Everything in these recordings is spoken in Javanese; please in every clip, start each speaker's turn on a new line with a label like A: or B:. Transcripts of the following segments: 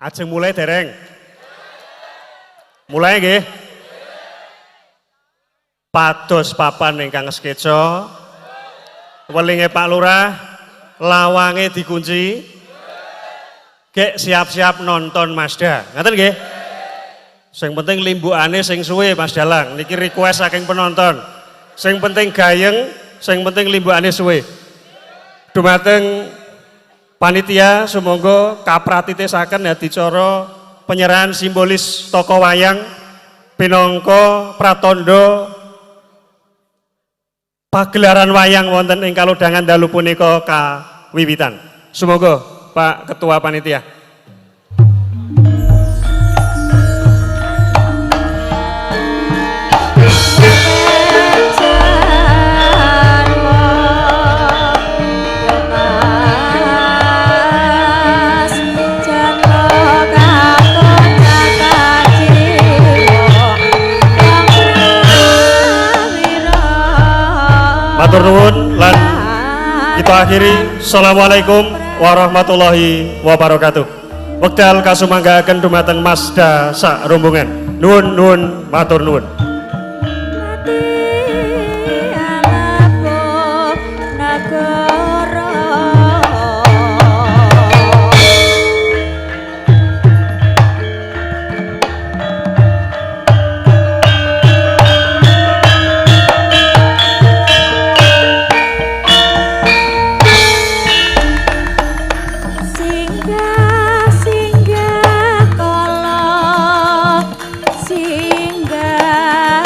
A: Ajeng mulai dereng. Mulai nggih. Pados papan ingkang skeca. Welinge Pak Lurah, lawange dikunci. Gek siap-siap nonton Mazda. Ngaten nggih? Sing penting limbukane sing suwe Mas Dalang. Niki request saking penonton. Sing penting gayeng, sing penting limbukane suwe. Dumateng panitia sumangga kapratitisaken adicara penyerahan simbolis tokoh wayang pinangka pratandha pagelaran wayang wonten ing Kalodhangan dalu punika kawiwitan. Sumangga Pak Ketua Panitia. Matur nuwun lan kita akhiri. Assalamualaikum warahmatullahi wabarakatuh. Wekdal kasumanggaaken dumateng Mazda sak rombongan. Nuwun nuwun matur nuwun.
B: Singgah singgah kala singgah.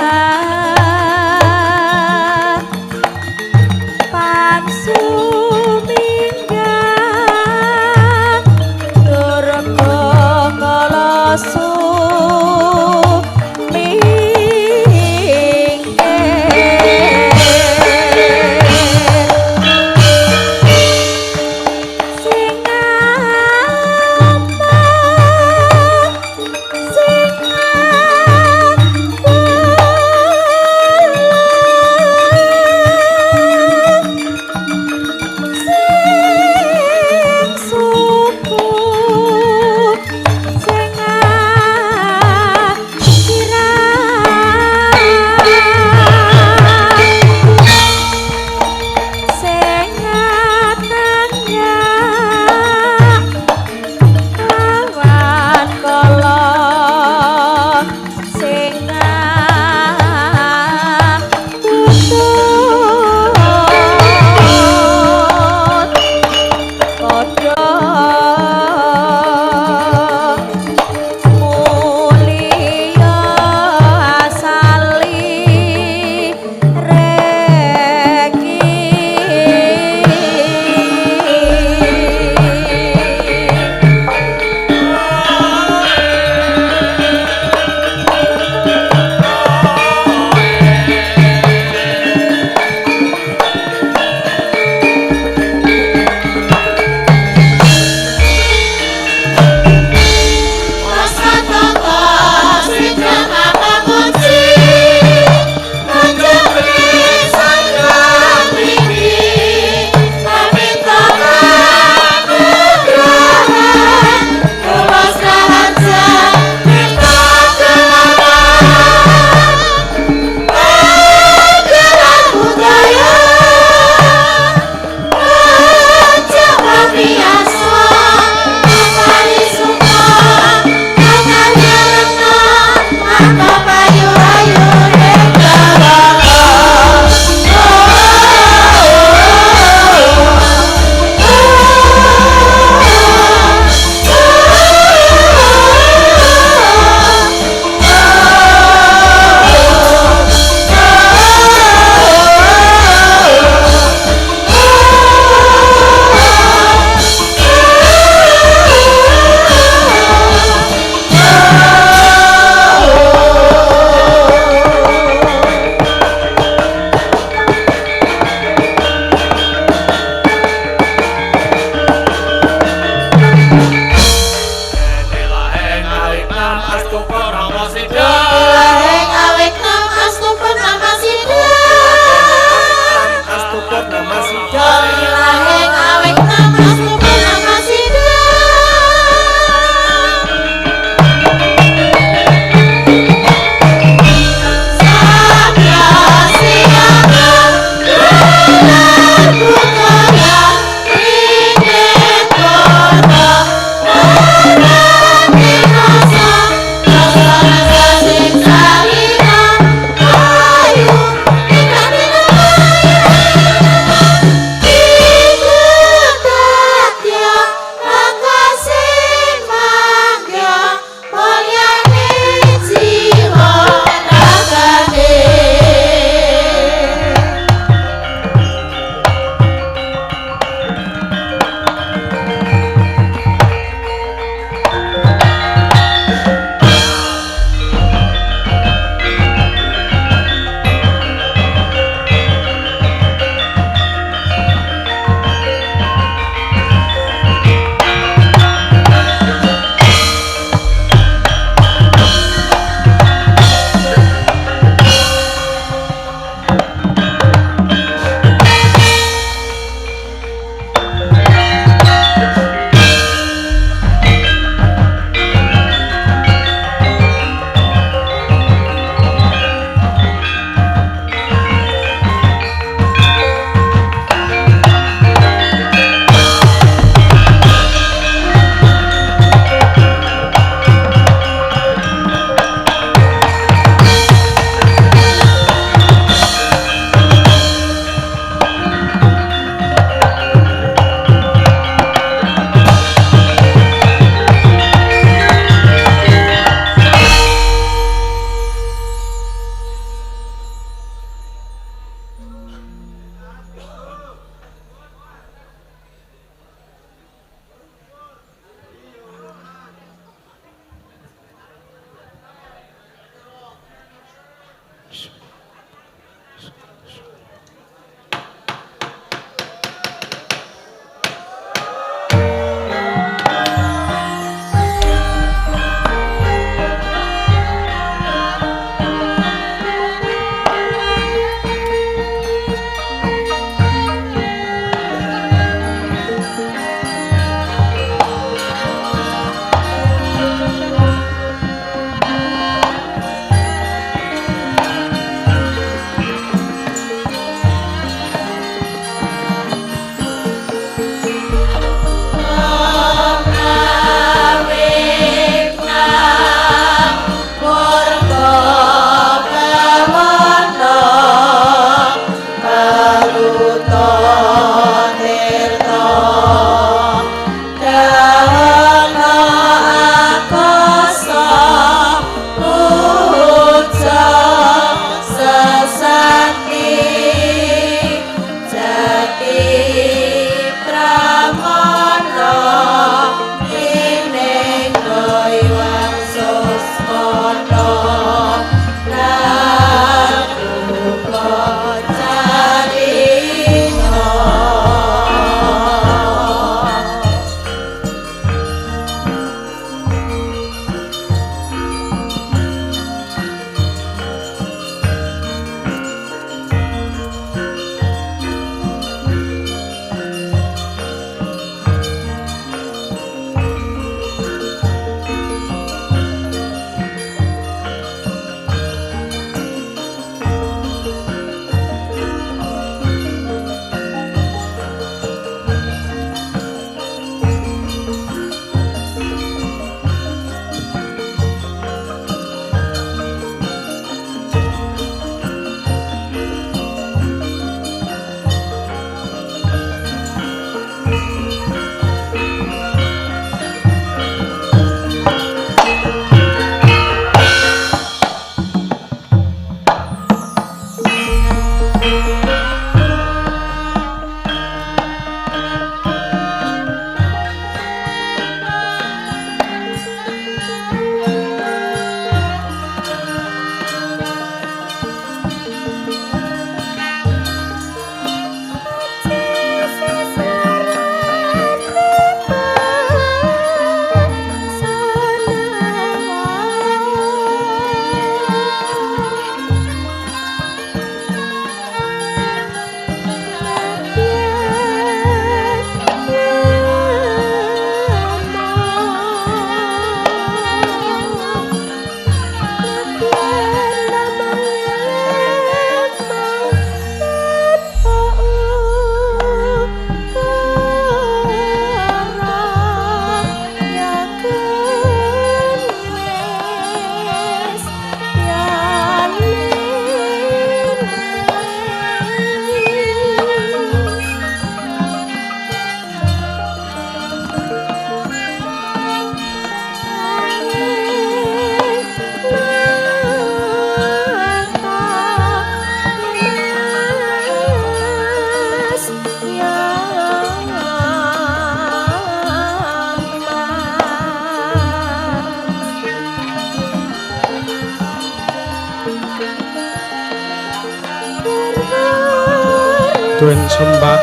B: Duwin sembah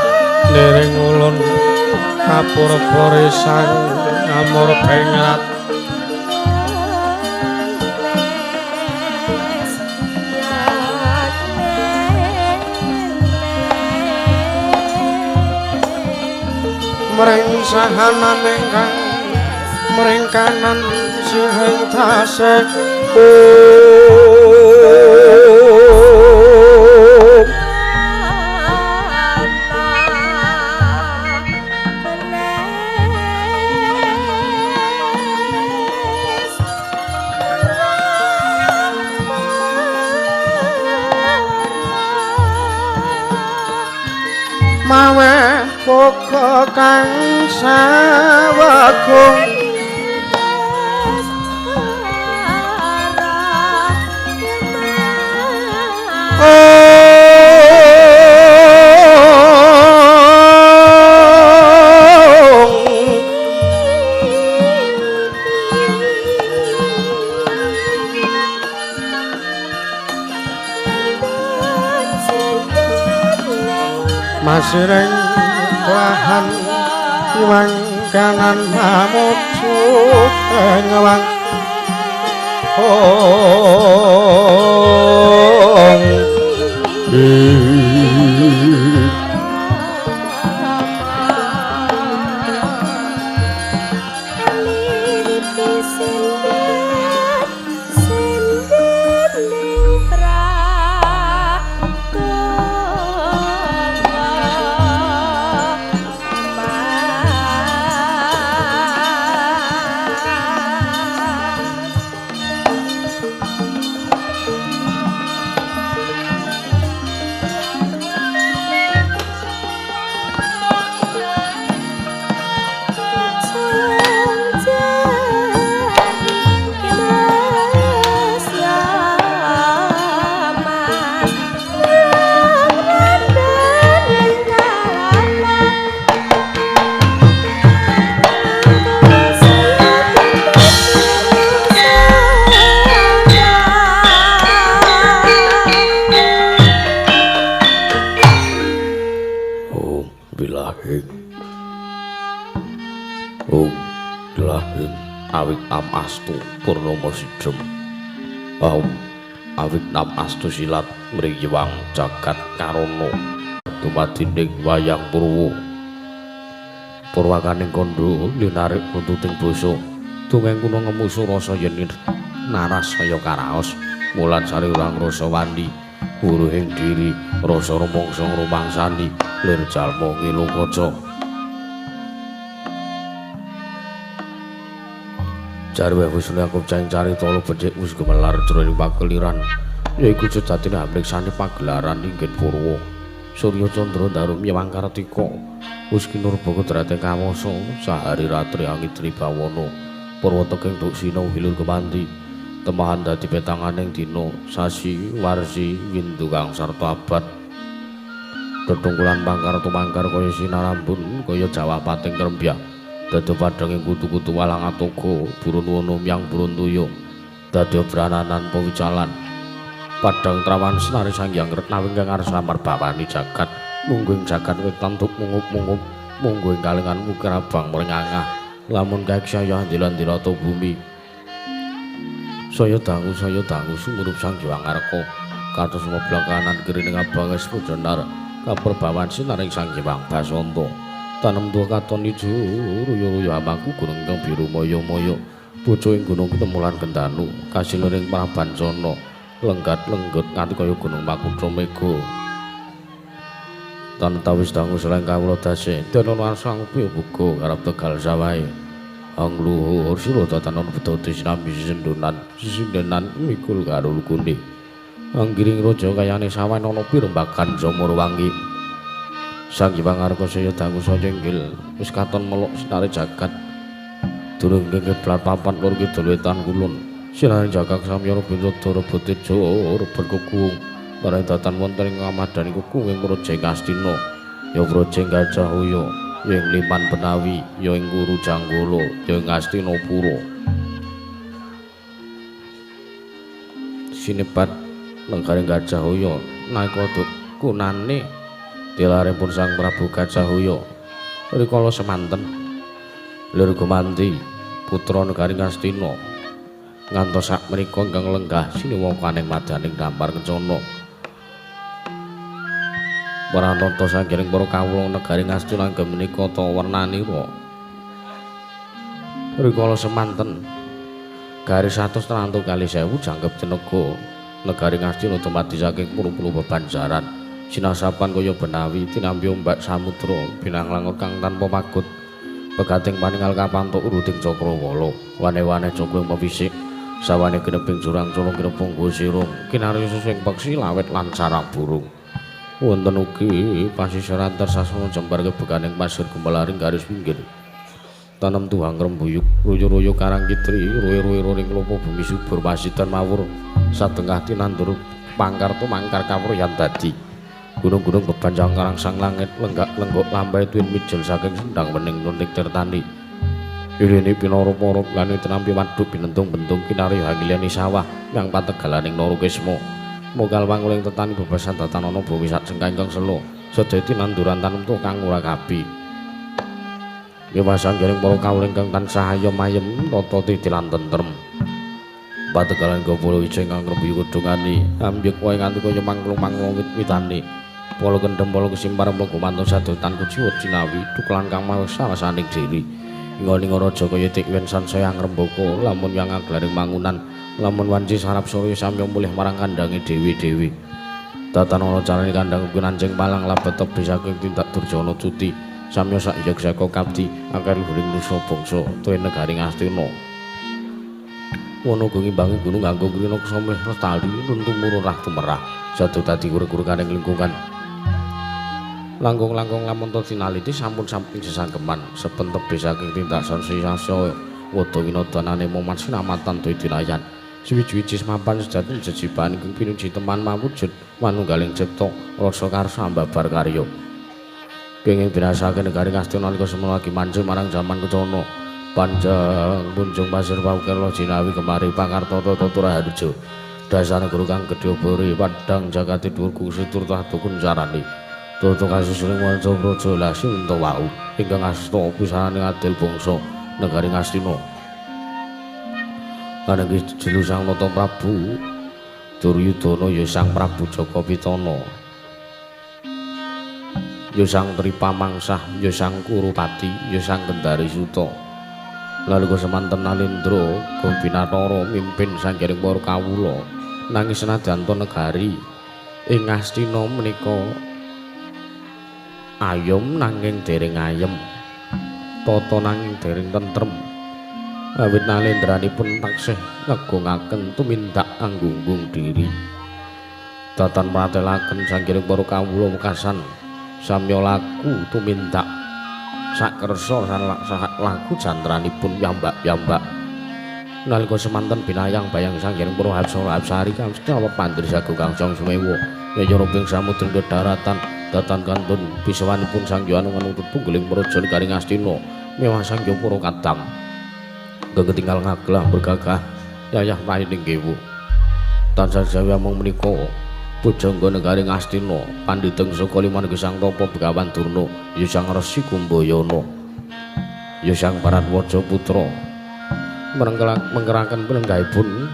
B: niring ulun kapurba sang Amurba mring sahanan ingkang mring kanan sihing tasih mawe boga kang sawegung masiring lahan iwang kanan mamuju ing wang
C: Astu silat mriyewang jagat karana dumadining wayang purwa purwakaning kandha linarik buntuting basa dongeng kuna ngemusu rasa yen naras kaya karaos mulan sari urang rasa wani wuruhing diri rasa rumangsa ngrumangsani lir jalma ngilu kaca jarwe wis aku cang carita becik wis gumelar jroning pakeliran yaiku sejatine amriksane pagelaran inggih purwa Surya Candra Daru Myewang Kartika wis kinurba kodrate kawasa sahari ratri angitri bawana purwa teking duksina hilur kemanti temahan dadi petanganing dina sasi warsi windu kang sarta abad tetungkulan pangkar tumangkar kaya sinarambun kaya jawah pating krembyak dadi padhange kutu-kutu walang atoga burun wono myang burun toya dadi obrananan pewicalan padang trawan senari sanghyang retna ingkang arsa marbawani jagat mungguing jagat wetan tuk mungup-mungup mungguing kalingan mukir abang mrengangah lamun kaeksaya ndilan-dilata bumi saya dangu sumurup Sang Hyang Arka kados meblang kanan kirining abang es pujenar kaperbawan sinaring Sang Hyang Basanta tanem tuwa katon ijo ruya-ruya amaku gunung ingkang biru maya-maya bojo ing gunung ketemulan kendanu kasilering Prabancana lenggat-lenggut nganti kaya gunung Makutha Mega tan tawis dangu seleng kawula dase dene sang buga karep Tegal sawahe ang luhur sira tatanan bedhoti sinambi sisendonan sisindenan mikul karo lukune anggiring raja kayane sawah ana pirembagan Jamurwangi Sang Hyang Arka saya dangu saya inggil wis katon melok sinare jagat durung keblat papan lor kidul wetan kulon sinare jagat samyara bendara beteja rebet kekuwung marang datan wonten ing ngamadani kuku ing Praja Ngastina ya Praja Gajah Hoya ya ing Liman Benawi ya ing Guru Janggala ya ing Ngastinapura sinebat negari Gajah Hoya nalika kunane Tilaripun Sang Prabu Gajah Huya rikala semanten lir gumanti putra negari Ngastina ngantos sak menika ingkang lenggah siniwakaning madaning dampar kencana. Pranata sanggiring para kawula negari Ngastina inggih menika ta wernanira. Rikala semanten garis 132.000 jangkep tenaga negari Ngastina dumadi saking puluh-puluh bebanjaran. Sinasapan kaya benawi tinampi ombak samudra binang langur kang tanpa pagut pegating paningal kapantuk uruting cakrawala wane-wane joko ing pewisik sawane geneping jurang culung kinepung sirung kinarya sing peksi lawet lan sarang burung wonten ugi pasisir antar sasana jembar kebeganing pasir gumelaring garis pinggir tanem tuhang rembuyuk ruyu-ruyu karang kitri ruwe-ruwe roring klopo bumi subur pasitan mawur satengah tinandur pangkar tumangkar kawruyan dadi gunung-gunung bebanjang karang sang langit lenggak-lenggok lambai tuwin mijil saking sendang wening nuntik tirtani irene pinarup-rup lan tinampi waduk binentung-bentung kinarya hanggiliani sawah yang pategalaning Narukisma mogal wanguling tetani bebasan datanana bumi sak jengkah ingkang sela sedaya tinanduran tanem kang ora kabi ngewasan giring para kawula ingkang tansah ayem ayem tata titi lan tentrem pategalan gopolo ijo ingkang ngrembuyung kudungane ambyek wae nganti kaya mangklung-mangklung wit-witane pala kendhem pala kesimpar mlaku mantuk sadotan kuciwut cinawi tukelan kang mawesa rasaning diri inggon-inggon raja kaya tik wen sansaya ngrembaka lamun yang aglaring mangunan lamun wanci sarap surya samya mulih marang kandange dewi-dewi tatanana carane kandhang kunancing palang labet tebih saking tindak durjana cuti samya sak yeksaka kapti akeh luhuring nusa bangsa tuwin negari Ngastina wono ngimbangi gunung nganggo krina samlih lestari nun tumurun rah tumerah jatuh dadi gur-gurkaning lingkungan langkung-langkung lamun to tinaliti sampun samping sesanggeman sepen tebih saking tindak sansaya wada winodanane moman sinamatan dinayan suwiji-wiji semapan sejati jejiban ingkang pinuji teman mawujud manunggaling cipta rasa karsa ambabar karya kenging binasake negari Ngastina nalika semono lagi manjing marang jaman kencana panjang punjung pasir paukela jinawi kemari pakartata tata harja dasar guru kang gedhe bori padhang jagate dhuwur kungsi turtah kuncarane Toto kasusuling wanca praja lasinta wau ingkang asta pisanane adil bangsa negari Ngastina. Kanenggi jelu Sang Nata Prabu Duryudana ya Sang Prabu Jaka Pitana. Ya Sang Tripamangsah, ya Sang Kurupati, ya Sang Kendari Suta. Nalika semanten Nalendra Gobinatara mimpin sanggaring para kawula nanging senadyan ta negari ing Ngastina menika ayom nanging dereng ayem tata nanging dereng tentrem awit nalendranipun taksih ngegongaken tumindak anggunggung diri datan mratelaken sanggiring para kawula wekasan samya laku tumindak sakersa laku jantranipun piyambak-piyambak nalika semanten binayang bayang sanggiring para hapsara hapsari kang sedawa pandri sagung kang sumewa yaya ing samudra daratan datan kantun pisawanipun Sang Hyang manut tunggeling praja negari Ngastina mewah Sang Hyang para kadang ketinggal ngaglah bergagah yayah rayining kewu tansah jawi amung menika pujangga negari Ngastina pandhiteng saka limanggih Sang Tapa Begawan Durna ya Sang Resi Kumbayana ya Sang Paratwaja putra mengkeraken pelenggahipun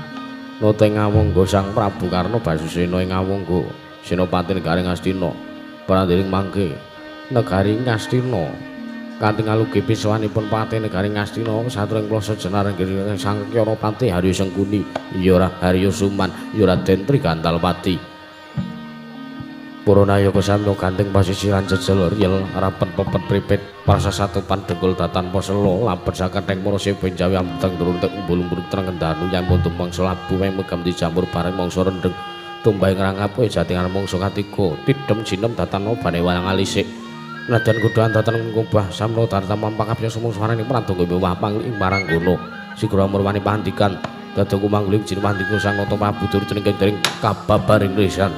C: nata ing Ngawangga Sang Prabu Karna Basusena ing Ngawangga senopati negari Ngastina prandiring mangke negari Ngastina kanthi ngalugi pisawanipun pati negari Ngastina satring plasa jenar Sang Kyanapati Harya Sengkuni ya Harya Suman ya Raden Trigantalpati para nayaka samya ganting pasisiran jejel riyel rapet pepet pripit prasasatupan dengkul datan posela labet saketheng para sepen jawi amteng druntek umbul-umbul trenggendanu yamun tumpeng selabu megam dijamur bareng mangsa rendheng tumbah ngrangap kowe jatingan mangsa katiga tidhem jinem datan obane walang alisik nadyan godhaan datan ngubah samno darta mampakapya sumung swarane pradonga mewah pangling maranggono sigra murwani pandikan dadya kumangling jin pandika Sang Nata Prabu Durjana ing kababaring lisan.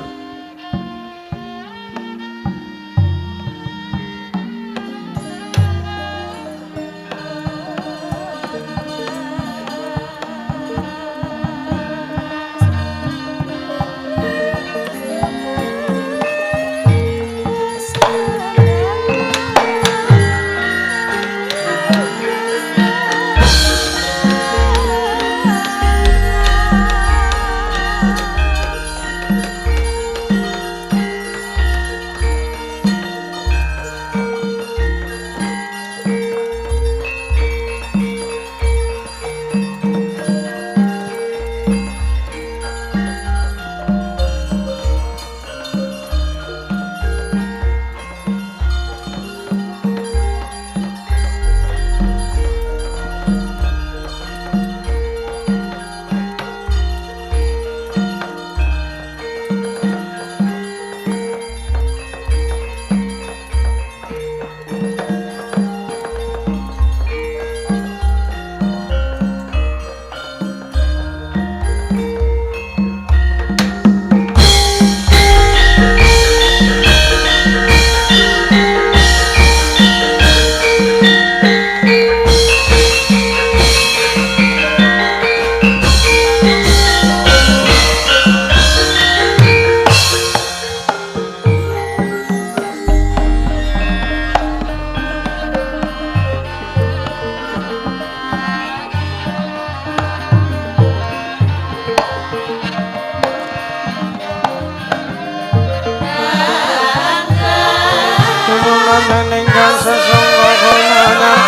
B: Kang sesungguh konangan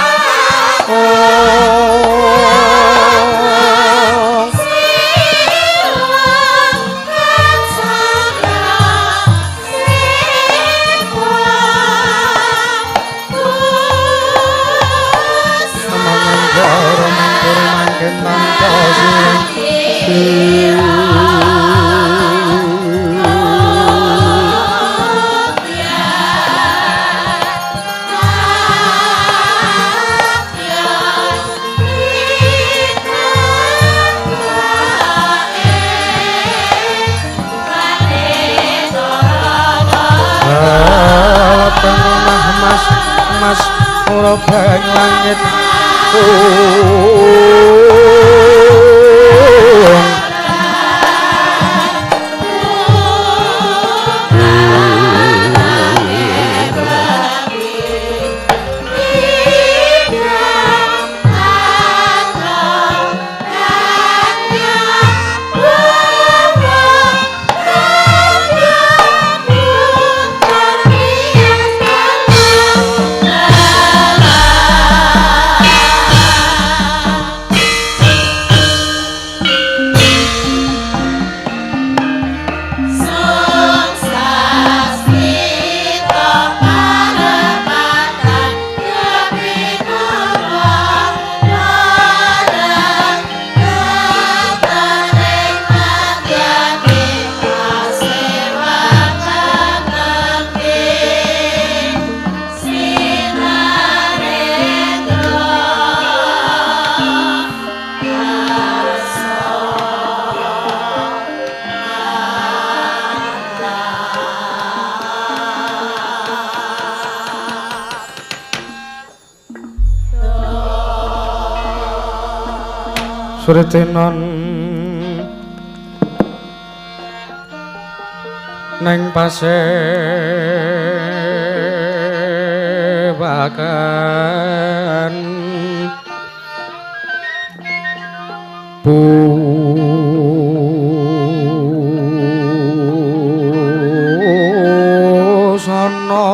B: Mas urubeng langit Suritinon neng pasewakan busana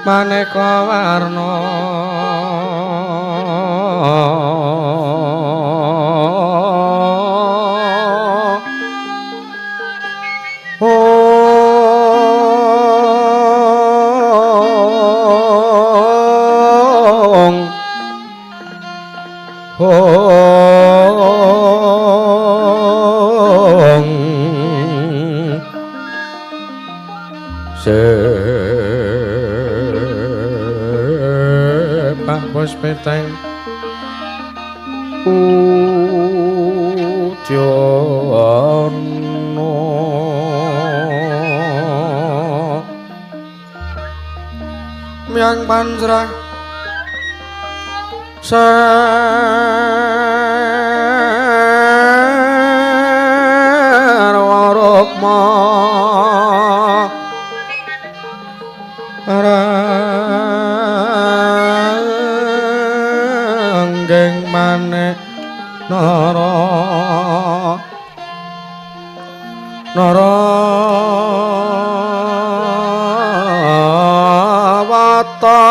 B: maneka warna Sepak bos peteng udyono miang panjrah sarwa rukma ranggeng maneh nara nara wata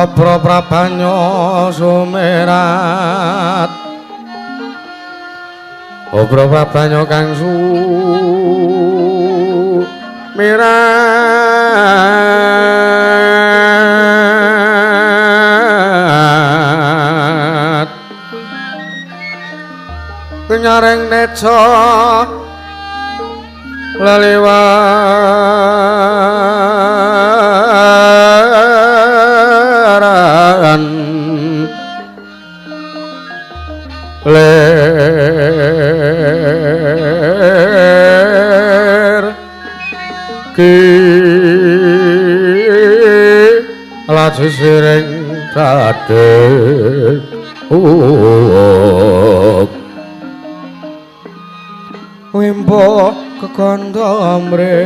B: Obro prabanyo sumerat Obro prabanyo kang sumirat Nyaring neca leliwaran ler ki laju siring sadek wimbo kekandha mre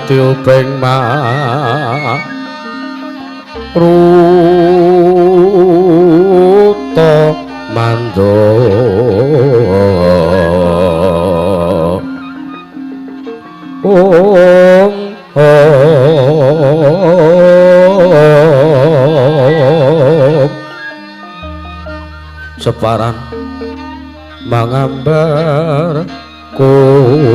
B: katiuping maruta mando ong separan mangambar kungas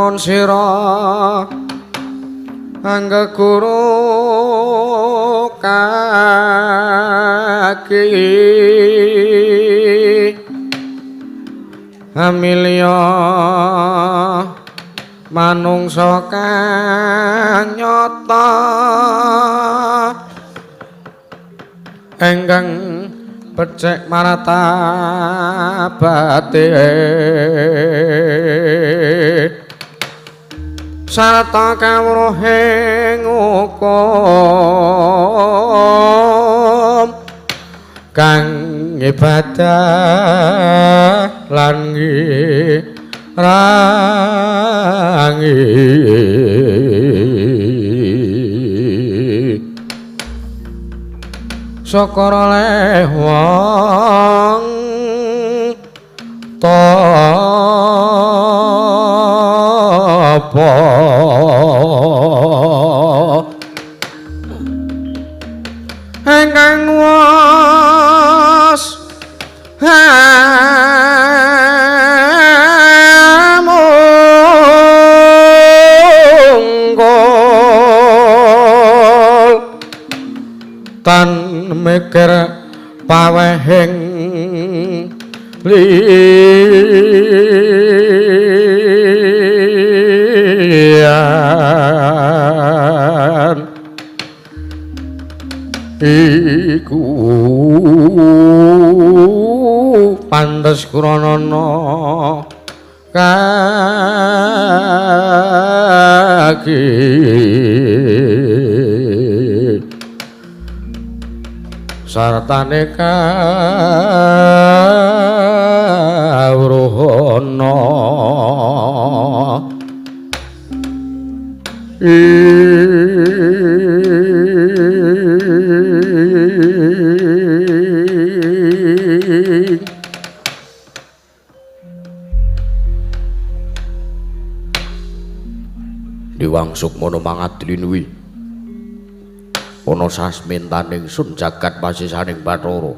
B: lamun sira anggeguru kaki amilya manungsa kang nyata ingkang becik martabate sarta kawruhing hukum kang ibadah lan ngirangi syukur oleh wong tapa ingkang was hamungkul tan mikir pawehing liyan iku pantes kranana kaki sartane kawruhana
C: Diwang Sukmana mangadlinwi ana sasmintaning sun jagat pasisaning Bathara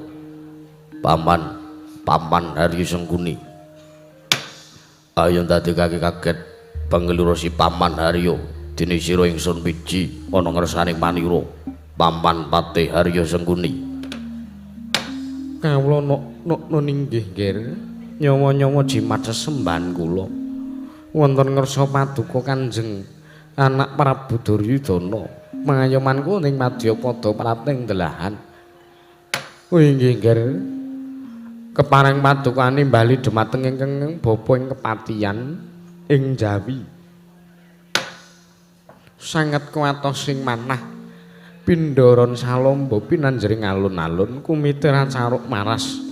C: Paman Paman Haryo Sengkuni. Ayo ndadekake kaget pangelura si Paman Haryo dene sira ingsun miji ana ngersaning manira Paman Patih Haryo Sengkuni.
B: Kawula nok ninggih nggih nyawa-nyawa jimat sesembahan kula wonten ngersa paduka Kanjeng anak Prabu Duryudana pangayoman kula ning madyapada prating delahan. Oh inggih nggih kepareng padukane bali dumateng ingkang bapa ing kepatihan ing Jawi. Sanget kuwatos sing manah pindharan salomba pinanjering alun-alun kumite racaruk maras.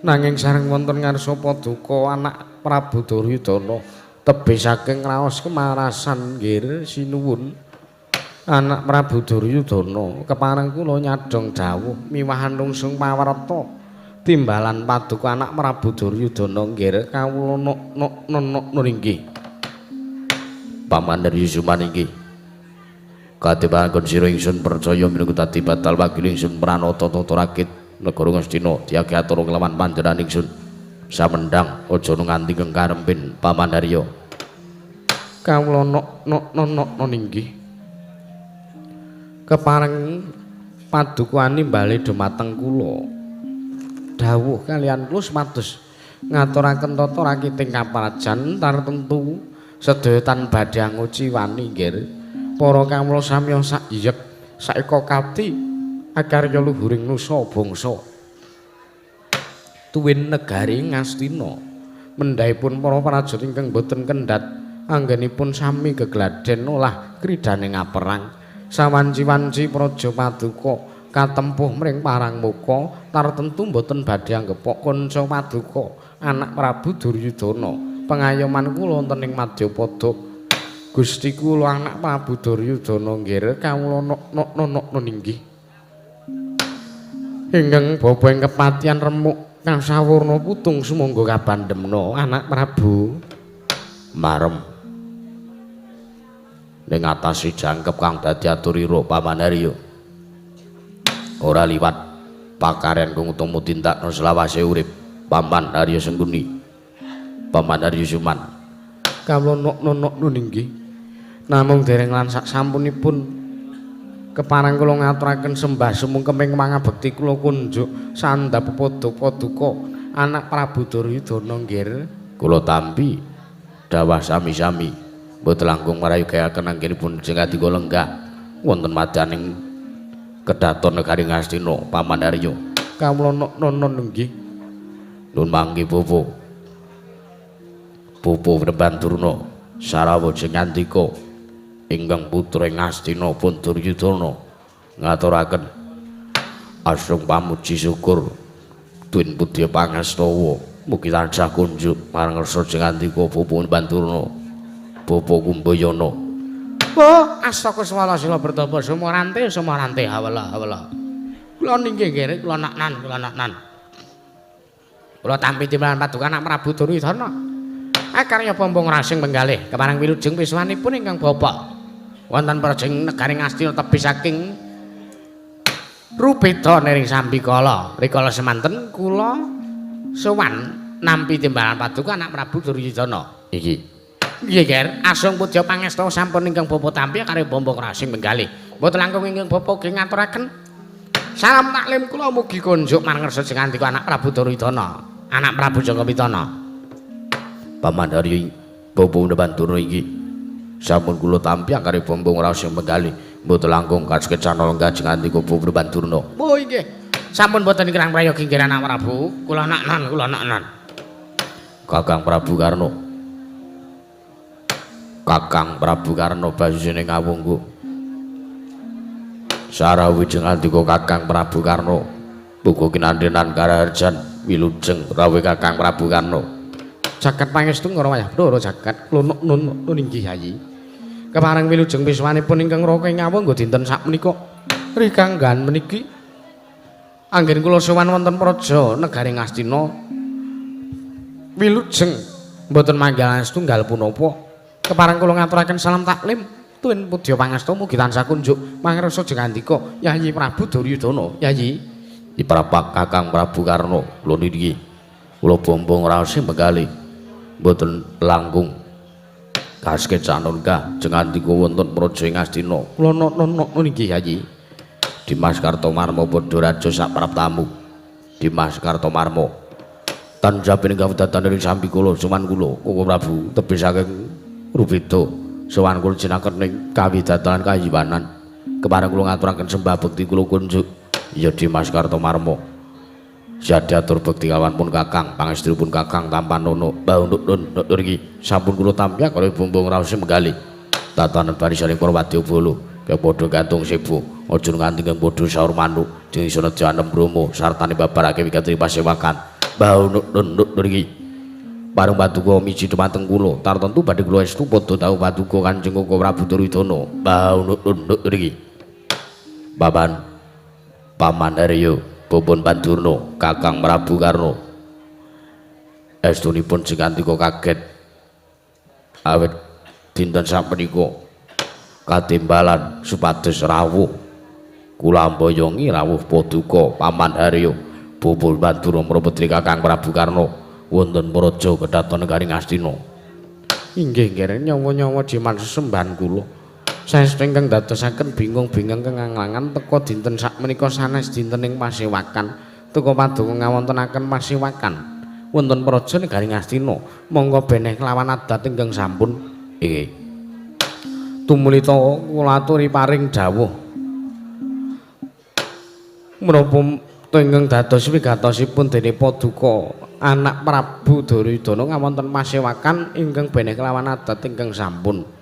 B: Nanging sareng wonten ngarsa paduka anak Prabu Duryudana tebih saking raos kemarasan nggih sinuwun. Anak Prabu Duryudana kepareng kula nyadhong dawuh miwahan lungsung pawarta timbalan paduka anak Prabu Duryudana nggih kawula nok nok inggih.
C: Paman Haryo Suman inggih katibahan sira ingsun percaya minangka dadi batal wakil ingsun pranata tata rakit negara Ngastina diake atur nglawan panjenengan ingsun samendang aja nganti kengkarempin Paman Haryo.
B: Kawula nok nok inggih kepareng Paduka nimbali dumateng kula. Dawuh kalian kula supados ngaturaken tata rakiting kaprajan tartemtu sedaya tan badhe anguciwani nggih. Para kawula samiya sak yek saeka kati akarya luhuring nusa bangsa. Tuwin negari Ngastina mendhahipun para prajurit ingkang boten kendhat anggenipun sami gegladen olah kridane ngaperang. Sawanci-wanci praja paduka katempuh mring parangmuka tartemtu boten badhe anggepok kanca paduka anak Prabu Duryudana. Pengayoman kula wonten ing madyapada Gusti kula anak Prabu Duryudana nggih kawula nok-nok inggih. Ingkang bapa ing kepatihan remuk kasawurna putung sumangga kabandemna anak Prabu.
C: Marem ning atase jangkep kang dadi aturira Paman Haryo. Ora liwat pakaryan kang utama tindakno selawase urip Paman Haryo Sengkuni. Paman Haryo Suman.
B: Kawula nok-nok inggih. Namung dereng lan sak sampunipun kepareng kula ngaturaken sembah sumungkeming mangabekti kula kunjuk sandhap pepadha paduka anak Prabu Duryudana nggih.
C: Kula tampi dawah sami-sami mboten langkung marayogaken anggenipun jengandika lenggah wonten madyaning kedaton negari Ngastina Paman Haryo.
B: Kawula nok-nok inggih.
C: Nun mangke bapa. Bapa Wrebanturna sarawa jengandika ingkang putra Ngastina pun Duryudana ngaturaken asung pamuji syukur tuwin pudya pangastawa mugi tansah kunjuk marang ngersa jengandika bapa Wrebanturna bapa Kumbayana.
B: Oh, astaka swala sila bertapa sumarante sumarante hawala hawala. Kula ninggih nggih kula naknan kula naknan. Kula tampi timbalan paduka anak Prabu Duryudana. Akarya bombong rasing penggalih kepareng wilujeng piswanipun ingkang bapak wonten prajeng negari Ngastina tebih saking Rupeda nering sambikala. Rikala semanten kula sowan nampi timbalan paduka anak Prabu Duryudana.
C: Iki
B: nggih, Ger. Asung pudya pangesta sampun ingkang bapa tampi karo bombong rasing penggalih. Mboten langkung ingkang bapa ugi ngaturaken salam taklim kula mugi kunjuk marang ngersa jengandika anak Prabu Duryudana, anak Prabu Jaka Pitana.
C: Paman Haryo bapa Wrebanturna iki sampun kula tampi karo bombong rasing penggalih. Mboten langkung kaskecan lenggah jengandika bapa Wrebanturna.
B: Oh inggih. Sampun boten kirang prayogi nggih anak Prabu. Kula naknan, kula naknan.
C: Kakang Prabu Karna. Kakang Prabu Karna basisine ngawungku. Sarawi jengandika Kakang Prabu Karna. Muga kinandenan karaharjan wilujeng rawuh Kakang Prabu Karna.
B: Jagat pangestu ngara wayah Bathara jagat kula nun inggih Yayi. Kepareng wilujeng piswanipun ingkang raka ing ngawungku dinten sakmenika rikanggan meniki anggen kula sowan wonten praja negari Ngastina wilujeng mboten manggihan setunggal punapa. Kepareng kula ngaturaken salam taklim tuwin pudya pangasta mugi tansah kunjuk mangrasa jengandika Yayi Prabu Duryudana. Yayi
C: Iprapak Kakang Prabu Karna kula niki kula bombong raose menggalih mboten langkung kaskecan lenggah jengandika wonten praja Ngastina.
B: Kula nok niki Yayi.
C: Dimas Kartomarma padha raja sak praptamu. Dimas Kartomarma tansah pinenggah wedatan ing sambikala sowan kula Koko Prabu tebih saking Rupeda sowan kula jinaken ing kawidatan kayiwanan. Kepareng kula ngaturaken sembah bekti kula kunjuk. Ya Dimas Kartomarma Jadiatur bekti kawan pun Kakang, pangestri pun Kakang tampanono. Mbah Nun nur iki sampun kula tampi karo bumbung raose menggalih. Tatanan barisaning para wadyabala kaya padha gantung sibu, aja nganti kang padha saur manuk sing iso nejanem bromo sartane babarake wigati pasewakan. Mbah Nun nur iki pareng paduka miji dumateng kula, tartemtu badhe kula estu padha dawuh paduka Kanjeng Koko Prabu Duryudana. Mbah Nun nur iki. Baban Paman Haryo Bopon Pandurna Kakang Prabu Karna estunipun jengandika kaget awit dinten sapunika katimbalan supados rawuh kula amboyongi rawuh paduka Paman Haryo Bopon Pandurna Mraputri Kakang Prabu Karna wonten praja kedhaton negari Ngastina.
B: Inggih nggih nyawa-nyawa jiman sesembahan kula. Saestu ingkang dadosaken bingung-bingung kenganglangan teka dinten sakmenika sanes dinten ing pasewakan. Teka paduka ngawontenaken pasewakan wonten praja negari Ngastina. Monggo beneh kelawan adat ingkang sampun. Inggih. Tumuli ta kula aturi paring dawuh. Menapa ingkang dados wigatosipun dene paduka anak Prabu Duryudana ngawonten pasewakan ingkang beneh kelawan adat ingkang sampun.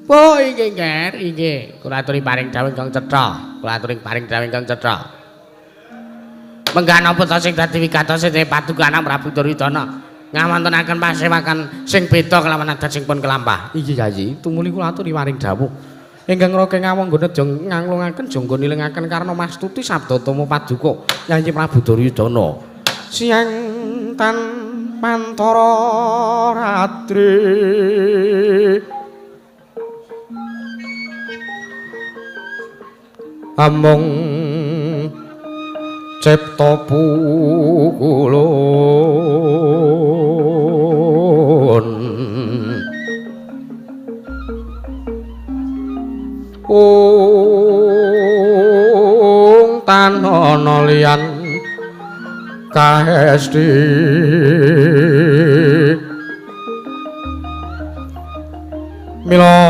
B: Oh inggih Nger, inggih. Kula aturi paring dawuh ingkang cetha. Kula aturi paring dawuh ingkang cetha. Menggah napa ta sing dadi wigatose dene paduka anak Prabu Duryudana ngawontenaken pasewakan sing beda kelawan adat sing pun kelampah. Inggih Yayi, tumuli kula aturi paring dawuh. Ingkang raka ngawangga jong nganglungaken jangga nilingaken karna mastuti sabda tama paduka Yayi Prabu Duryudana. Siang tan pantara ratri amung cipta pukulun ung tan ana liyan kahesti mila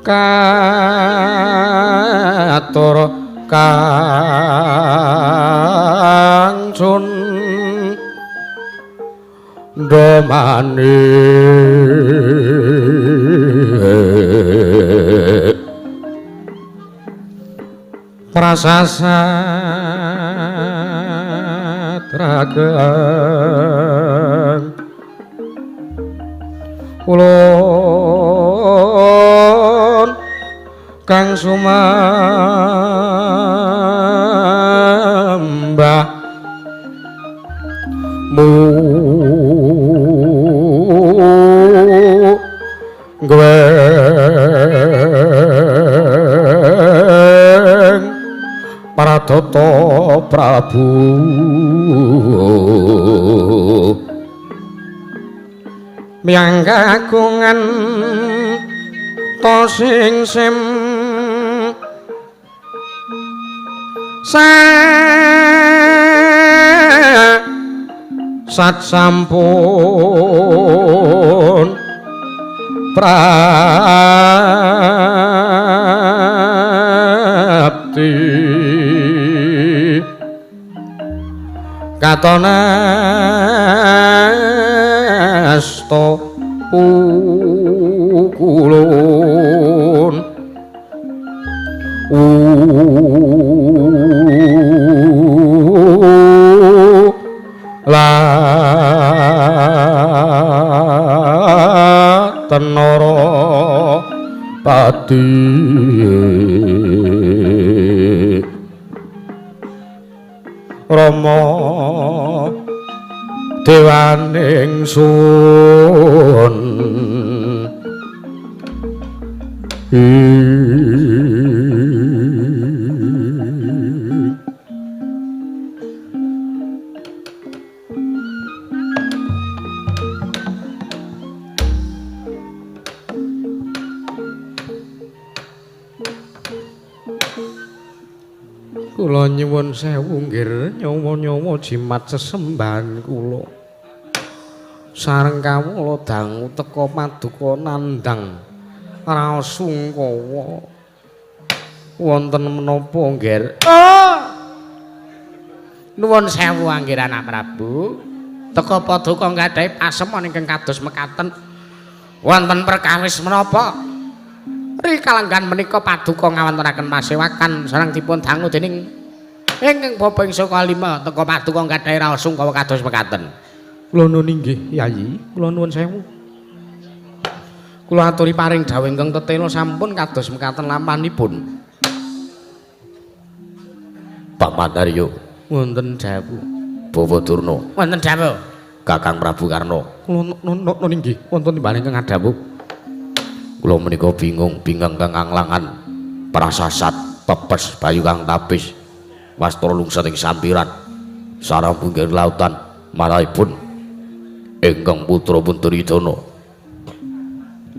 B: katur kang sun domani prasasat ragang ulun kang sumambah mu gweng Paradata Prabu miyang kagungan to sing sim sat sampun prapti katone asta pukulun la tenara pati Rama dewaning sun Kula nyuwun sewu nggir nyawa-nyawa jimat sesembahan kula. Sareng kawula dangu teka paduka nandhang raos sungkawa. Wonten menapa nggir? Oh! Nuwun sewu anggir anak Prabu. Teka paduka nggadahi pasemon ingkang kados mekaten. Wonten perkawis menapa? Rikalenggan menika paduka ngawontenaken pasewakan sareng dipun dangu dening ingkang bapa ing saka lima teka paduka nggadahi raos sungkawa kados mekaten. Kula nuwun inggih Yayi, kula nuwun sewu. Kula aturi paring dawuh ingkang tetela sampun kados mekaten lampanipun.
C: Paman Aryo
B: wonten dawuh.
C: Bawa Durna
B: wonten dawuh.
C: Kakang Prabu Karna.
B: Kula nuwun inggih wonten timbalan ingkang adhawuh.
C: Kula menika bingung bingang kang anglangan prasasat pepes bayu kang tapis wastra lungset ing sampiran sareng pinggir lautan malahipun ingkang putra pun Duryudana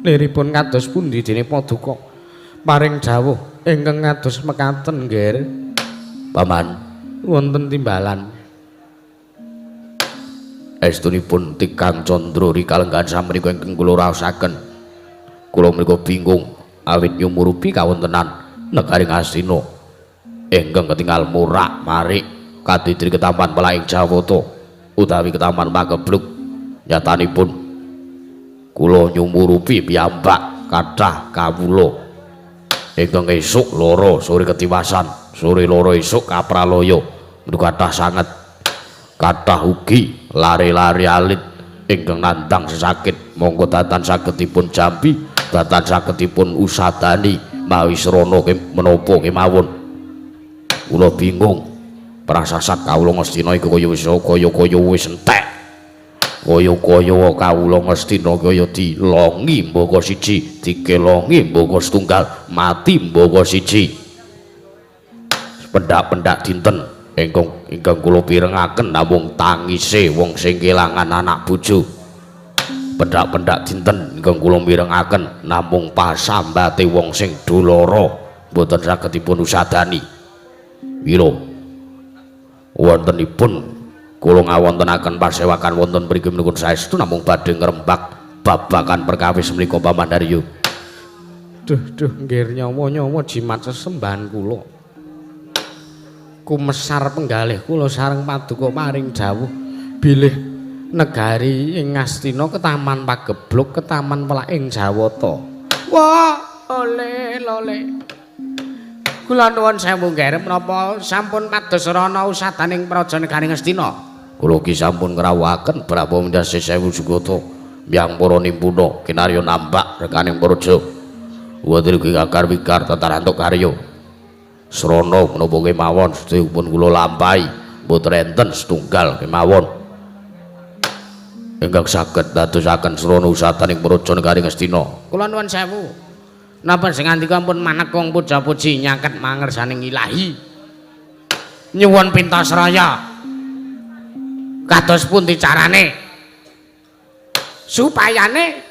B: Liripun kados pundi dene paduka paring dawuh ingkang kados mekaten nggih.
C: Paman,
B: wonten timbalan.
C: Estunipun Tikang Candra rikalenggahan samrika ingkang kula raosaken. Kula menika bingung awit nyumurupi kawontenan negari Ngastina ingkang ketingal morak-marik kadidri ketaman pelaing Jawata utawi ketaman Pageblug. Nyatanipun kula nyumurupi piyambak kathah kawula ingkang esuk loro sore ketiwasan, sore loro esuk kapralaya menika kathah sanget. Kathah ugi lare-lare alit ingkang nandhang sesakit. Monggo datan saged dipun jampi, datan saged dipun usadani mawi srana menapa kemawon. Kula bingung prasasat kawula Ngastina iku kaya wis kaya-kaya wis entek. Kaya-kaya kawula Ngastina kaya dilongi mbaka siji, dikelongi mbaka setunggal, mati mbaka siji. Pendak-pendak dinten ingkang kula pirengaken namung tangise wong sing kelangan anak bojo. Pendak-pendak dinten ingkang kula mirengaken namung pasambate wong sing doloro mboten saged dipun usadani. Mila wontenipun kula ngawontenaken pasewakan wonten mriki menika saestu namung badhe ngrembak babagan perkawis menika Paman Haryo.
B: Duh duh nggih nyawa-nyawa jimat sesembahan kula. Kumesar penggalih kula sareng paduka paring dawuh bilih negari ing Ngastina ketaman Pageblug ketaman pelaking Jawata. Wah, oleh lole. Kula nuwun sewu nggih menapa sampun pados rana usadaning praja negari Ngastina.
C: Kula ki sampun ngrawuhaken Brahma Mindase sewu sugata miyang para nimpuna kinarya nambak rekaning praja. Wonten iki kakar wikar tatarantuk karya. Srana menapa kemawon sedaya pun kula lampahi mboten enten setunggal kemawon ingkang saged dadosaken srana usadaning praja negari Ngastina.
B: Kula nuwun sewu. Napa sing ngandika pun manekung puja-puji nyaket mangersaning Ilahi. Nyuwun pintasraya. Kados pundi carane supayane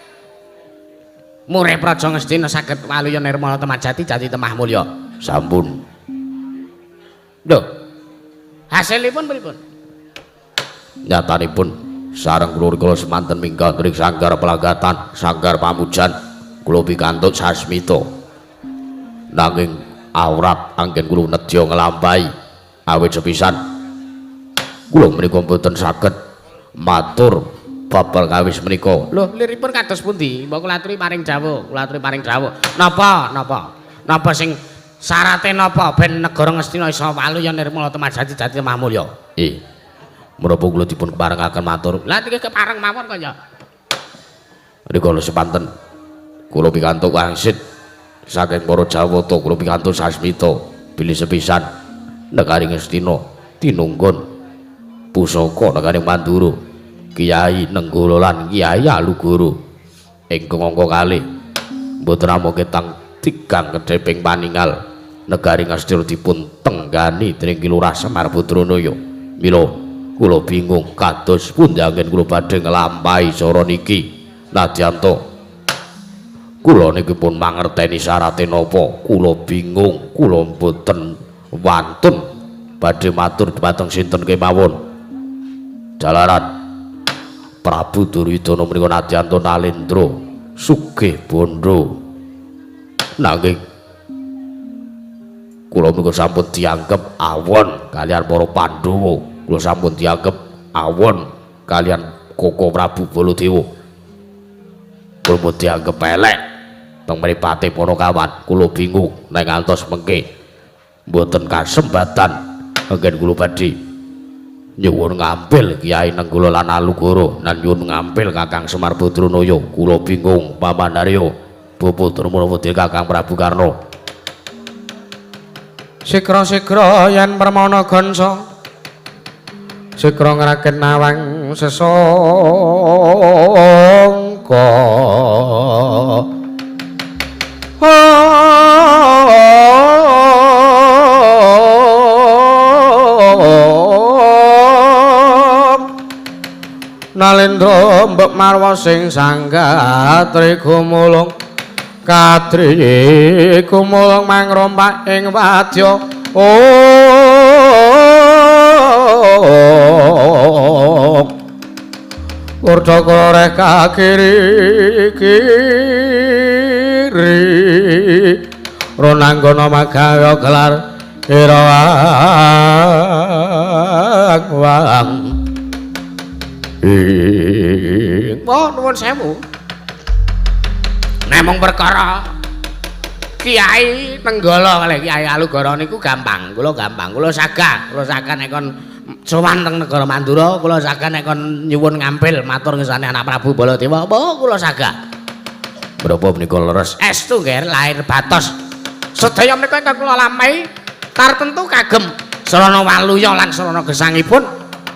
B: murih praja Ngastina saged waluya nirmala temajati jati temah mulya.
C: Sampun.
B: Lho. Hasilipun pripun?
C: Nyatanipun sareng kula semanten minggah ring sanggar pelanggatan, sanggar pamujan kula pikantuk sasmita. Nanging awrat anggen kula nedya nglampahi awit sepisan kula menika mboten saged matur bab perkawis menika.
B: Lho, liripun kados pundi? Mbok kula aturi paring dawuh, kula aturi paring dawuh. Napa? Napa? Napa sing syarate napa ben negara Ngastina iso waluya nirmala temajati jati temah mulya?
C: Menapa kula dipun keparengaken matur?
B: Lah niki kepareng mawon kok ya.
C: Rikala sepanten kula pikantuk wangsit saking para Jawata, kula pikantuk sasmita bilih sepisan negari Ngastina tinunggun pusaka negari Mandura, Kiai Nenggala lan Kiai Alugoro ingkang angka kalih mboten namung ketang tigang kedheping paningal negari Ngastina dipun tenggani dening Ki Lurah Semar Badranaya. Mila kula bingung kados pundi anggen kula badhe nglampahi cara niki. Nadyanto kula niki pun mangerteni syarate napa, kula bingung, kula mboten wantun badhe matur dhumateng sinten kemawon. Jalaran Prabu Duryudana menika nadyanto nalendra sugih bondo, nanging kula menika sampun dianggep awon kalian para Pandhawa, kula sampun dianggep awon kalian Koko Prabu Baladewa, kula pun dianggep elek teng mripate para kawan. Kula bingung nek ngantos mengke mboten kasempatan anggen kula badhe nyuwun ngampil Kiai Nenggala lan Alugoro lan nyuwun ngampil Kakang Semar Badranaya. Kula bingung Paman Haryo, Bapak Darmana Kakang Prabu Karna.
B: Sikra-sikra yen permana gonsa, sikra ngraken nawang sesangka. Nalendra mbek marwa sing sanggatri gumulung kadri gumulung mangrompak ing wadya. Oh Kurdaka reh kakiri kiri Ronanggana magawe gelar Irawang wang.
D: Oh nuwun sewu. Nek mung perkara Kiai Nenggala kalih Kiai Alugoro niku gampang, kula gampang, kula sagah, kula sagah nek kon sowan teng negara Mandura, kula sagah nek kon nyuwun ngampil matur ngersane anak Prabu Baladewa, apa kula sagah.
C: Menapa menika leres?
D: Estu nggih lahir batos. Sedaya menika ingkang kula lampahi tartentu kagem sarana waluya lan sarana gesangipun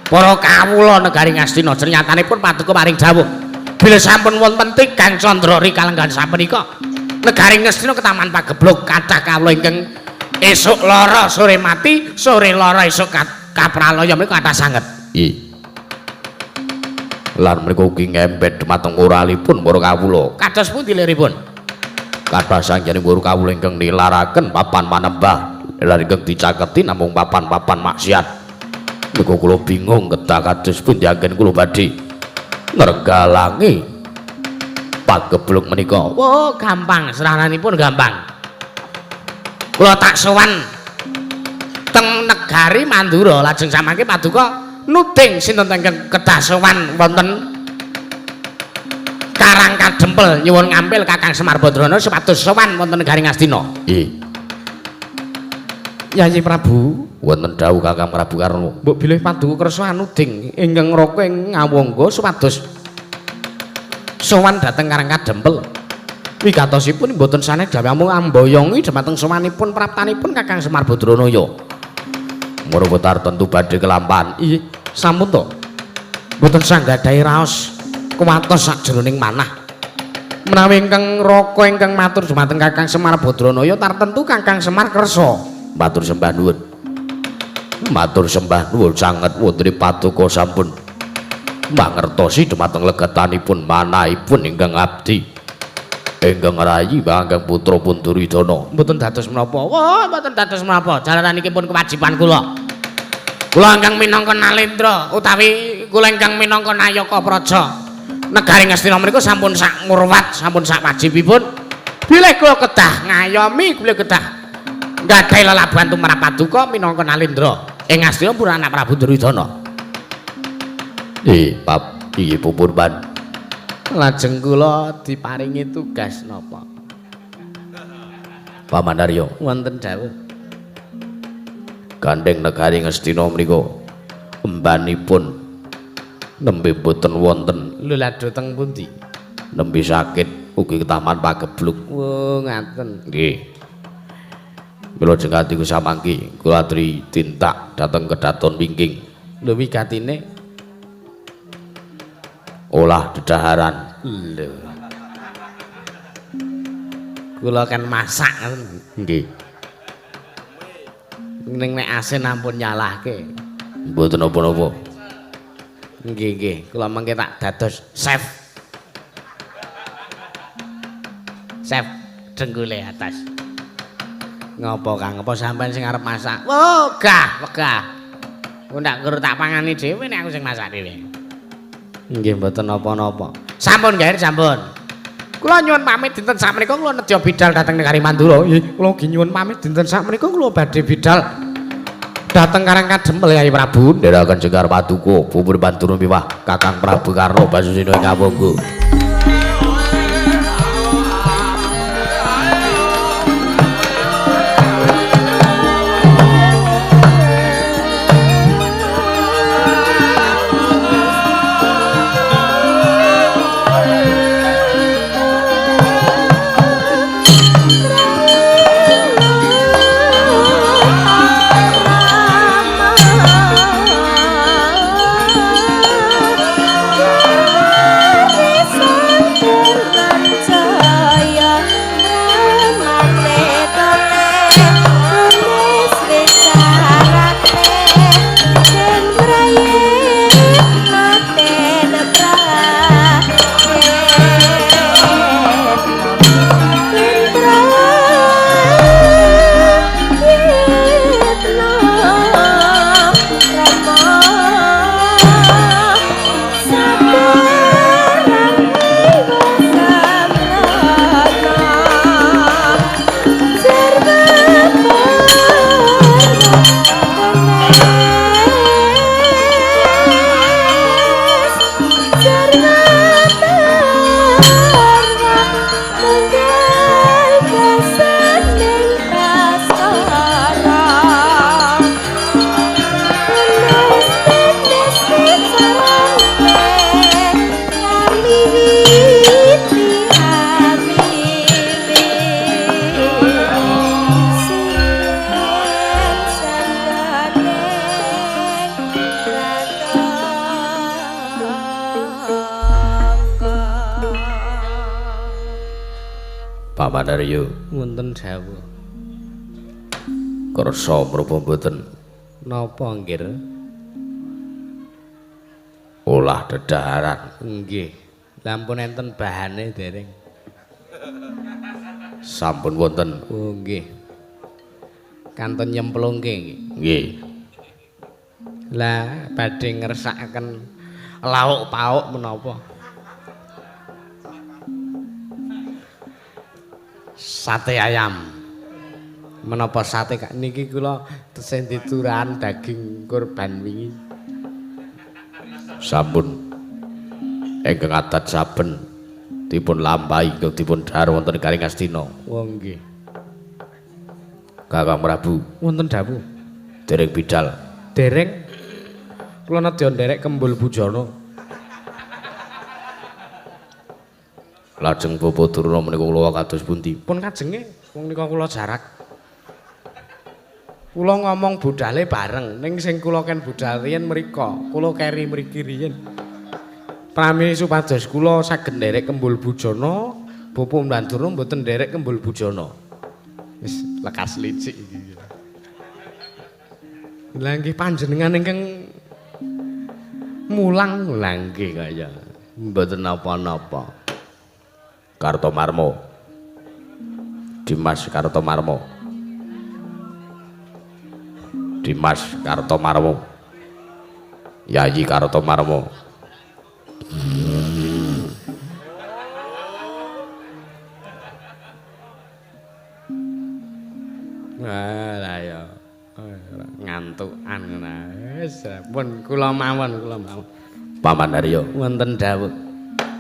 D: para kawula negari Ngastina. Nyatanipun paduka paring dawuh bilih sampun wonten tigang candra rikalenggan sapunika negari Ngastina ketaman pageblug kathah kawula ingkang esuk lara sore mati, sore lara esuk kapralaya menika kathah sanget.
C: Nggih. Lan menika ugi ngembet dhumateng moralipun para kawula.
D: Kados pundi liripun?
C: Kathah sanjane para kawula ingkang nilaraken papan manembah lan ingkang dicaketi namung papan-papan maksiat. Menika kula bingung kedah kados pundi anggen kula badhe ngrenggalangi pageblug menika.
D: Oh, gampang, srananipun gampang. Kula tak sowan teng negari Mandura lajeng samangke paduka nuding sinten ingkang kedah sowan wonten Karang Kadempel nyuwun ngampil Kakang Semar Badrana supados sowan wonten negari Ngastina.
C: Nggih.
B: Yayi Prabu,
C: wonten dawuh Kakang Prabu Karna.
B: Mbok bilih paduka kersa anuding ingkang raka ing Ngawangga supados sowan dhateng Karang Kadempel. Wigatosipun mboten sanes dawuh amung amboyongi dhumateng sowanipun praptanipun Kakang Semar Badranaya.
C: Menapa tartentu badhe kelampahan?
B: Inggih, sampun to. Mboten sanggadahi raos kuwatos sakjroning manah. Menawi ingkang raka ingkang matur dhumateng Kakang Semar Badranaya tartentu Kakang Semar kersa.
C: Matur sembah nuwun. Matur sembah nuwun sanget wonten paduka sampun mangertosi dhumateng legetanipun manahipun ingkang abdi ingkang rayi ingkang putra pun Duryudana.
D: Mboten dados menapa. Wah, mboten dados menapa. Jalaran iki pun kewajiban kula. Kula ingkang minangka Nalendra utawi kula ingkang minangka Nayaka Praja negari Ngastina menika sampun sak ngurwat, sampun sak wajibipun. Bilih kula kedah ngayomi, bilih kedah nggadahi lelabuhan tumrap paduka minangka Nalendra ing Ngastina pun anak Prabu Duryudana.
C: Nggih, bab iki pupurban.
B: Lajeng kula diparingi tugas napa?
C: Paman Arya,
B: wonten dawuh.
C: Gandeng negari Ngastina menika embanipun nembe boten wonten.
B: Lho lha dhateng pundi?
C: Nembe sakit ugi ketaman pageblug.
B: Oh, ngaten.
C: Nggih. Mila jengati samangki kula aturi tindak dhateng kedaton wingking.
B: Lho wigatine
C: olah dedaharan.
B: Lho. Kula kan masak ngoten.
C: Nggih.
B: Ning nek asin ampun nyalahke.
C: Mboten napa-napa.
B: Nggih nggih, kula mengke tak dados chef. Chef dengkule atas. Ngopo Kang, apa sampean sing arep masak?
D: Wegah, wegah. Ku ndak guru tak pangani dhewe nek aku sing masak dhewe.
B: Nggih mboten napa-napa.
D: Sampun gair sampun. Kula nyuwun pamit dinten sakmenika kula nedya bidal dhateng negari Mandura.
B: Nggih, kula ugi nyuwun pamit dinten sakmenika kula badhe bidal dhateng Karang Kadempel Yai Prabu.
C: Ndherekaken jengkar paduka pupur banturun miwah Kakang Prabu Karna Basusena ing Ngawangga.
E: Rama
C: Paman Aryo.
B: Wonten dawuh.
C: Kersa menapa mboten?
B: Napa nggih?
C: Olah dedaharan.
B: Nggih. Lah ampun enten bahane dereng.
C: Sampun wonten.
B: Oh nggih. Kantun nyemplungke nggih.
C: Nggih.
B: Lah badhe ngersakaken lauk pauk menapa? Sate ayam. Menapa sate kak niki kula tesih diturahan daging kurban wingi.
C: Sampun. Ingkang adat saben dipun lampahi ingkang dipun dhahar wonten Garing Astina.
B: Oh nggih.
C: Kakang Prabu.
B: Wonten dawuh.
C: Dereng bidal.
B: Dereng. Kula nedya nderek Kembul Bujana.
C: Lajeng Bapak Durna menika kula kados pundi?
B: Pun kajenge wong nika kula jarak. Kula ngomong budale bareng ning sing kula ken budal riyen mriko, kula keri mriki riyen. Prami supados kula saged nderek Kembul Bujana, Bapak Mblandurna mboten nderek Kembul Bujana. Wis lekas licik iki. Lah nggih panjenengan ingkang mulang lha nggih kaya mboten napa-napa.
C: Kartomarmo. Dimas Kartomarmo. Dimas Kartomarmo. Yayi Kartomarmo.
B: Wah, lah ya. Ngantukan ngono. Wis pun kula mawon, kula mawon.
C: Paman Aryo.
B: Wonten dawuh.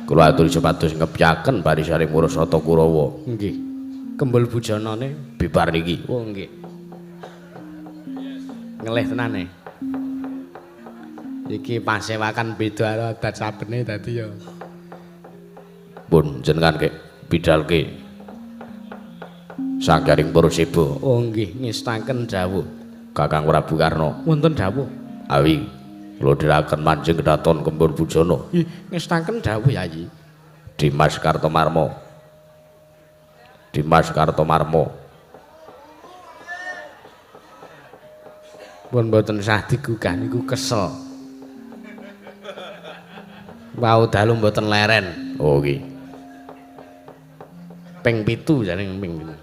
C: Kula aturi supados ngepyaken barisaning Murasata Kurawa.
B: Nggih. Kembul bujanane
C: bibar niki.
B: Oh nggih. Ngelih tenane. Iki pasewakan beda karo adat sabene dadi ya.
C: Pun jenengan kek bidalke. Sanggaring Puruseba.
B: Oh nggih, ngestaken dawuh.
C: Kakang Prabu Karna.
B: Wonten dawuh.
C: Awi kula dherekaken manjing kedaton Kembul Bujana.
B: Ih, ngestaken dawuh Yayi.
C: Dimas Kartomarmo. Dimas Kartomarmo.
B: Pun mboten sah digugah niku kesel. Wau dalu mboten leren.
C: Oh nggih.
B: Ping 7 jane ping 7.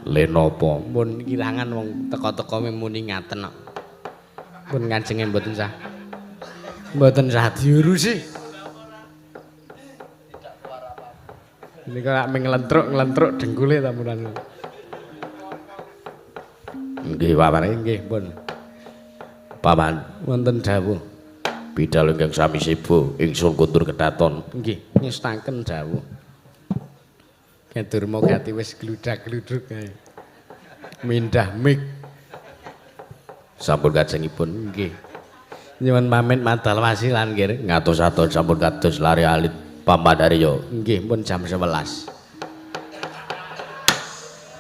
C: Le napa?
B: Pun kirangan wong teka-teka muni ngaten kok. Pun ngajenge mboten sah. Mboten sah diurusi. Niku lak menglentruk-nglentruk dengkule ta munan.
C: Nggih, Paman.
B: Nggih, pun.
C: Paman,
B: wonten dawuh.
C: Bidal ingkang sami seba ingsun kundur kedaton.
B: Nggih, ngestaken dawuh. Durma gati wis gludak-gluduk kae. Mindah mik.
C: Sampun kajengipun.
B: Nggih. Nyuwun pamit madal wasilan nggih.
C: Ngatos-atos sampun kados lare alit Paman Aryo.
B: Nggih, pun jam 11.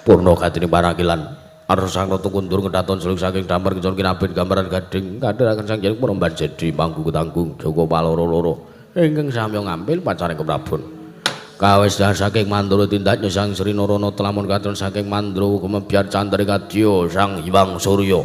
C: Purna gatine parakilan. Arsa sang ratu kundur kedaton selung saking damar kencon kinabin gambaran gading kadheraken sang jeng puromban jedi manggu ketanggung Joko Paloro-loro ingkang samya ngampil pacaring keprabon. Kawis saking Mandura tindak sang Sri Narana telamun katon saking Mandra gemebyar candra kadya Sang Hyang Surya.